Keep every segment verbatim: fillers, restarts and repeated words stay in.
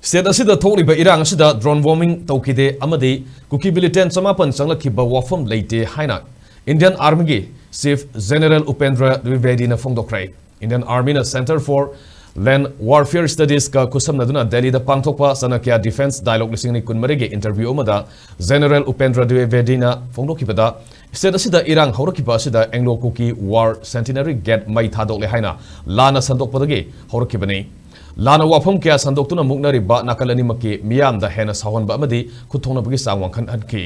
State ꯑꯁꯤꯗ ꯊꯣꯛꯂꯤꯕ ꯏꯔꯥꯡ ꯑꯁꯤꯗ drone bombing ꯇꯧꯈꯤꯗꯦ ꯑꯃꯗꯤ ꯀꯨꯀꯤ militant ꯆꯃꯥꯄꯟ ꯆꯪꯂꯛꯈꯤꯕ ꯋꯥꯐꯝ ꯂꯩꯇꯦ ꯍꯥꯏꯅ Indian Armyꯒꯤ Chief General Upendra Dwivedina ꯐꯣꯡꯗꯣꯛꯈ꯭ꯔꯦ꯫ Indian Armyꯅ Center for Land Warfare Studiesꯀ ꯈꯨꯠꯁꯝꯅꯗꯨꯅ ꯗꯦꯜꯂꯤꯗ ꯄꯥꯡꯊꯣꯛꯄ ꯆꯅꯀ꯭ꯌ Defence Dialogue ꯂꯤꯁꯤꯡ ꯑꯅꯤ ꯀꯨꯟꯃꯔꯤꯒꯤ interview ꯑꯃꯗ General Upendra Dwivedina ꯐꯣꯡꯗꯣꯛꯈꯤꯕꯗ, state ꯑꯁꯤꯗ ꯏꯔꯥꯡ ꯍꯧꯔꯛꯈꯤꯕ ꯑꯁꯤꯗ Anglo Kuki War Centenary Gate ꯃꯩ ꯊꯥꯗꯣꯛꯂꯦ ꯍꯥꯏꯅ ꯂꯥꯟꯅ ꯁꯟꯗꯣꯛꯄꯗꯒꯤ ꯍꯧꯔꯛꯈꯤꯕꯅꯤ꯫ ꯂꯥꯟꯅ ꯋꯥꯐꯝ ꯀꯌꯥ ꯁꯟꯗꯣꯛꯇꯨꯅ ꯃꯨꯛꯅꯔꯤꯕ ꯅꯥꯀꯜ ꯑꯅꯤꯃꯛꯀꯤ ꯃꯤꯌꯥꯝꯗ ꯍꯦꯟꯅ ꯁꯥꯎꯍꯟꯕ ꯑꯃꯗꯤ ꯈꯨꯠꯊꯣꯛꯅꯕꯒꯤ ꯆꯥꯡ ꯋꯥꯡꯈꯠꯍꯟꯈꯤ꯫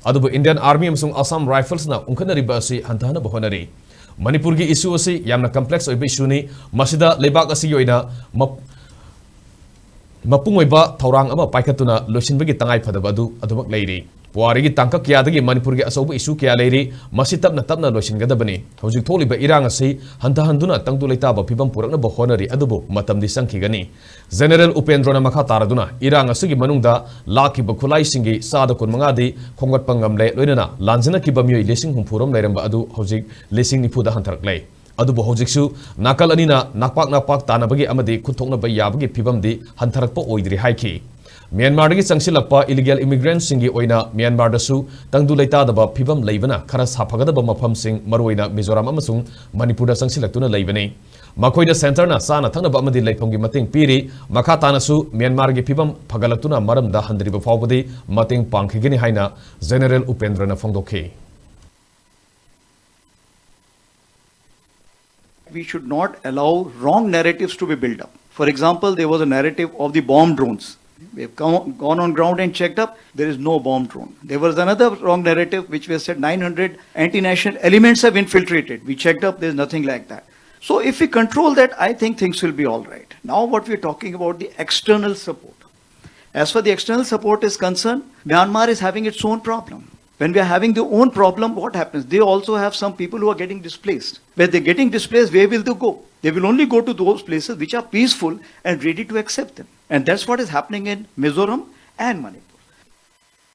ꯑꯗꯨꯕꯨ Indian Army ꯑꯃꯁꯨꯡ Assam Riflesꯅ ꯎꯪꯈꯠꯅꯔꯤꯕ ꯑꯁꯤ ꯍꯟꯊꯍꯟꯅꯕ ꯍꯣꯠꯅꯔꯤ꯫ ꯃꯅꯤꯄꯨꯔꯒꯤ issue ꯑꯁꯤ ꯌꯥꯝꯅ complex ꯑꯣꯏꯕ issueꯅꯤ꯫ ꯃꯁꯤꯗ ꯂꯩꯕꯥꯛ ꯑꯁꯤꯒꯤ ꯑꯣꯏꯅ ꯃꯞ-, ꯃꯄꯨꯡ ꯑꯣꯏꯕ ꯊꯧꯔꯥꯡ ꯑꯃ ꯄꯥꯏꯈꯠꯇꯨꯅ ꯂꯣꯏꯁꯤꯟꯕꯒꯤ ꯇꯉꯥꯏ ꯐꯗꯕ ꯑꯗꯨ ꯑꯗꯨꯃꯛ ꯂꯩꯔꯤ꯫ ꯄꯨꯋꯥꯔꯤꯒꯤ ꯇꯥꯡꯀꯛ ꯀꯌꯥꯗꯒꯤ ꯃꯅꯤꯄꯨꯔꯒꯤ ꯑꯆꯧꯕ issue ꯀꯌꯥ ꯂꯩꯔꯤ, ꯃꯁꯤ ꯇꯞꯅ ꯇꯞꯅ ꯂꯣꯏꯁꯤꯟꯒꯗꯕꯅꯤ꯫ ꯍꯧꯖꯤꯛ ꯊꯣꯛꯂꯤꯕ ꯏꯔꯥꯡ ꯑꯁꯤ ꯍꯟꯊꯍꯟꯗꯨꯅ ꯇꯪꯗꯨ ꯂꯩꯇꯥꯕ ꯐꯤꯕꯝ ꯄꯨꯔꯛꯅꯕ ꯍꯣꯠꯅꯔꯤ, ꯑꯗꯨꯕꯨ ꯃꯇꯝꯗꯤ ꯆꯪꯈꯤꯒꯅꯤ꯫ General ꯎꯄꯦꯟꯗ꯭ꯔꯣꯅ ꯃꯈꯥ ꯇꯥꯔꯗꯨꯅ, ꯏꯔꯥꯡ ꯑꯁꯤꯒꯤ ꯃꯅꯨꯡꯗ ꯂꯥꯛꯈꯤꯕ ꯈꯨꯠꯂꯥꯏꯁꯤꯡꯒꯤ ꯆꯥꯗ ꯀꯨꯟꯃꯉꯥꯗꯤ ꯈꯣꯝꯒꯠꯄ ꯉꯝꯂꯦ, ꯂꯣꯏꯅꯅ ꯂꯥꯟꯖꯅꯈꯤꯕ ꯃꯤꯑꯣꯏ ꯂꯤꯁꯤꯡ ꯍꯨꯝꯐꯨ ꯔꯣꯝ ꯂꯩꯔꯝꯕ ꯑꯗꯨ ꯍꯧꯖꯤꯛ ꯂꯤꯁꯤꯡ ꯅꯤꯐꯨꯗ ꯍꯟꯊꯔꯛꯂꯦ꯫ ꯑꯗꯨꯕꯨ ꯍꯧꯖꯤꯛꯁꯨ ꯅꯥꯀꯜ ꯑꯅꯤꯅ ꯅꯥꯛꯄꯥꯛ ꯅꯥꯛꯄꯥꯛ ꯇꯥꯟꯅꯕꯒꯤ ꯑꯃꯗꯤ ꯈꯨꯠꯊꯣꯛꯅꯕ ꯌꯥꯕꯒꯤ ꯐꯤꯕꯝꯗꯤ ꯍꯟꯊꯔꯛꯄ ꯑꯣꯏꯗ꯭ꯔꯤ ꯍꯥꯏꯈꯤ꯫ ꯃ꯭ꯌꯥꯟꯃꯥꯔꯗꯒꯤ ꯆꯪꯁꯤꯜꯂꯛꯄ illegal immigrantꯁꯤꯡꯒꯤ ꯑꯣꯏꯅ ꯃ꯭ꯌꯥꯟꯃꯥꯔꯗꯁꯨ ꯇꯪꯗꯨ ꯂꯩꯇꯥꯗꯕ ꯐꯤꯕꯝ ꯂꯩꯕꯅ ꯈꯔ ꯁꯥꯐꯒꯗꯕ ꯃꯐꯝꯁꯤꯡ, ꯃꯔꯨꯑꯣꯏꯅ ꯃꯤꯖꯣꯔꯥꯝ ꯑꯃꯁꯨꯡ ꯃꯅꯤꯄꯨꯔꯗ ꯆꯪꯁꯤꯜꯂꯛꯇꯨꯅ ꯂꯩꯕꯅꯤ꯫ ꯃꯈꯣꯏꯗ centreꯅ ꯆꯥꯅ ꯊꯛꯅꯕ ꯑꯃꯗꯤ ꯂꯩꯐꯝꯒꯤ ꯃꯇꯦꯡ ꯄꯤꯔꯤ꯫ ꯃꯈꯥ ꯇꯥꯅꯁꯨ ꯃ꯭ꯌꯥꯟꯃꯥꯔꯒꯤ ꯐꯤꯕꯝ ꯐꯒꯠꯂꯛꯇꯨꯅ ꯃꯔꯝꯗ ꯍꯟꯗ꯭ꯔꯤꯕ ꯐꯥꯎꯕꯗꯤ ꯃꯇꯦꯡ ꯄꯥꯡꯈꯤꯒꯅꯤ ꯍꯥꯏꯅ General ꯎꯄꯦꯟꯗ꯭ꯔꯅ ꯐꯣꯡꯗꯣꯛꯈꯤ꯫ We should not allow wrong narratives to be built up. For example, there was a narrative of the bomb drones. We have gone on ground and checked up, there is no bomb drone. There was another wrong narrative which was said nine hundred anti-national elements have infiltrated. We checked up, there is nothing like that. So if we control that, I think things will be all right. Now what we are talking about, the external support. As far the external support is concerned, Myanmar is having its own problem. When we are having their own problem, what happens? They also have some people who are getting displaced. When they're getting displaced, where will they go? They will only go to those places which are peaceful and ready to accept them. And that's what is happening in Mizoram and Manipur.